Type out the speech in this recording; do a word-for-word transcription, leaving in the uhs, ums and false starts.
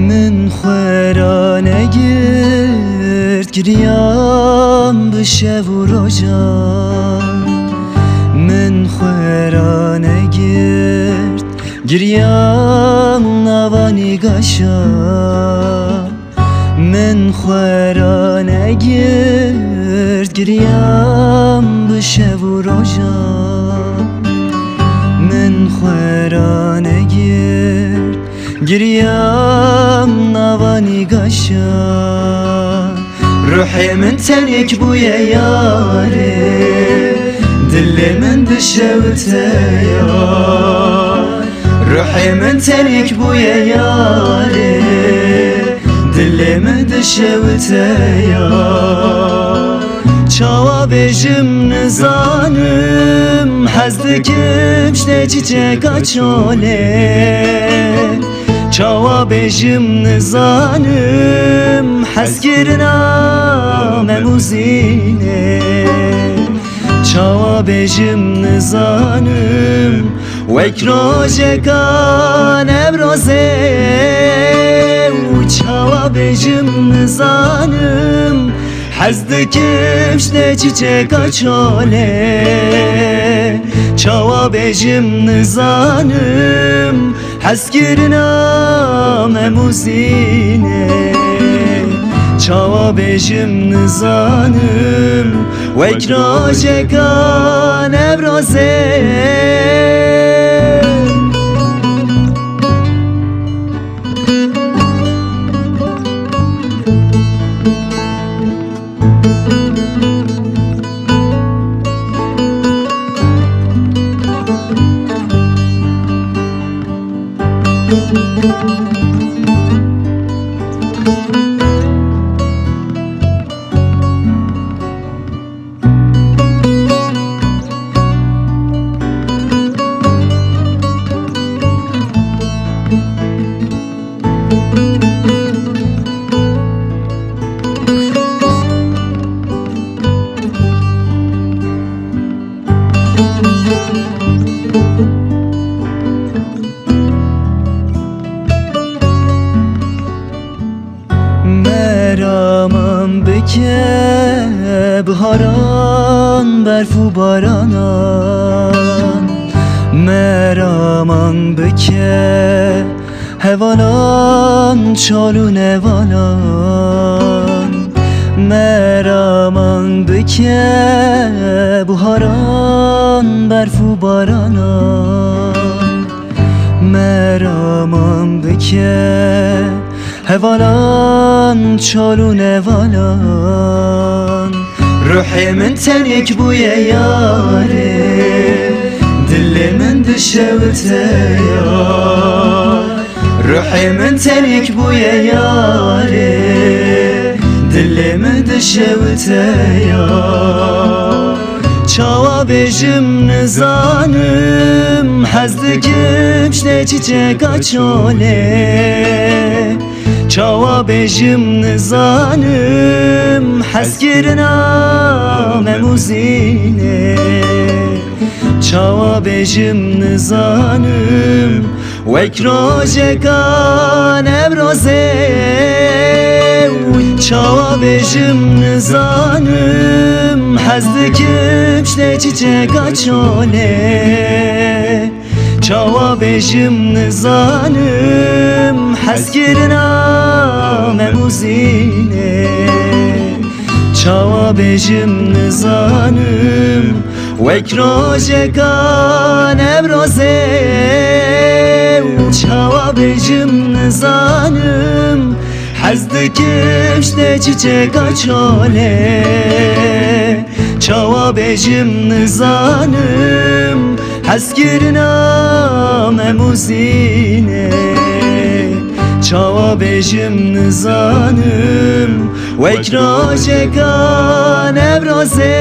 Min xwe ra negirt, giriyam bi şev û rojan. Min xwe ra negirt, giriyam nava nîgaşa. Min xwe ra negirt, giriyam bi şev û rojan. Min xwe ra negirt, giriyam nava nîgaşa. Ruhê min tenik bûye yarê, dilê min dişewite yar. Ruhê min tenik bûye yarê, dilê min dişewite yar. Çawa bêjim nizanim, hez dikim ştê çiçeka çolê. Çawa bêjim nizanim, hezkirina me muzînê. Çawa bêjim nizanim, wek rojeka nevroze. Û çawa bêjim nizanim, hez dikim ştê çiçeka çolê. Çawa bêjim nizanim, hezkirina me muzînê. Çawa bêjim nizanim, wek rojeka nevroze. Meraman bike biharan, berf û baranan. Meraman bike hevalan, çol û nevalan. Meraman bike biharan, berf û baranan. Meraman bike hevalan, çol û nevalan. Ruhê min tenik bûye yarê, dilê min dişewite yar. Ruhê min tenik bûye yarê, dilê min dişewite yar. Çawa bêjim nizanim, hez dikim ştê çiçeka çolê. Çawa bêjim nizanim, hezkirina me muzînê. Çawa bêjim nizanim, wek rojeka nevroze. Çawa bêjim nizanim, hez dikim ştê çiçeka çolê. Çawa bêjim nizanim, hezkirina me Zînê. Çawa bêjim nizanim, wek rojeka Newrozê. Û çawa bêjim nizanim, hez dikim ji te çiçeka çolê. Çawa bêjim nizanim, hezkirina me muzîne. Çawa bêjim nizanim, wek rojeka Newrozê.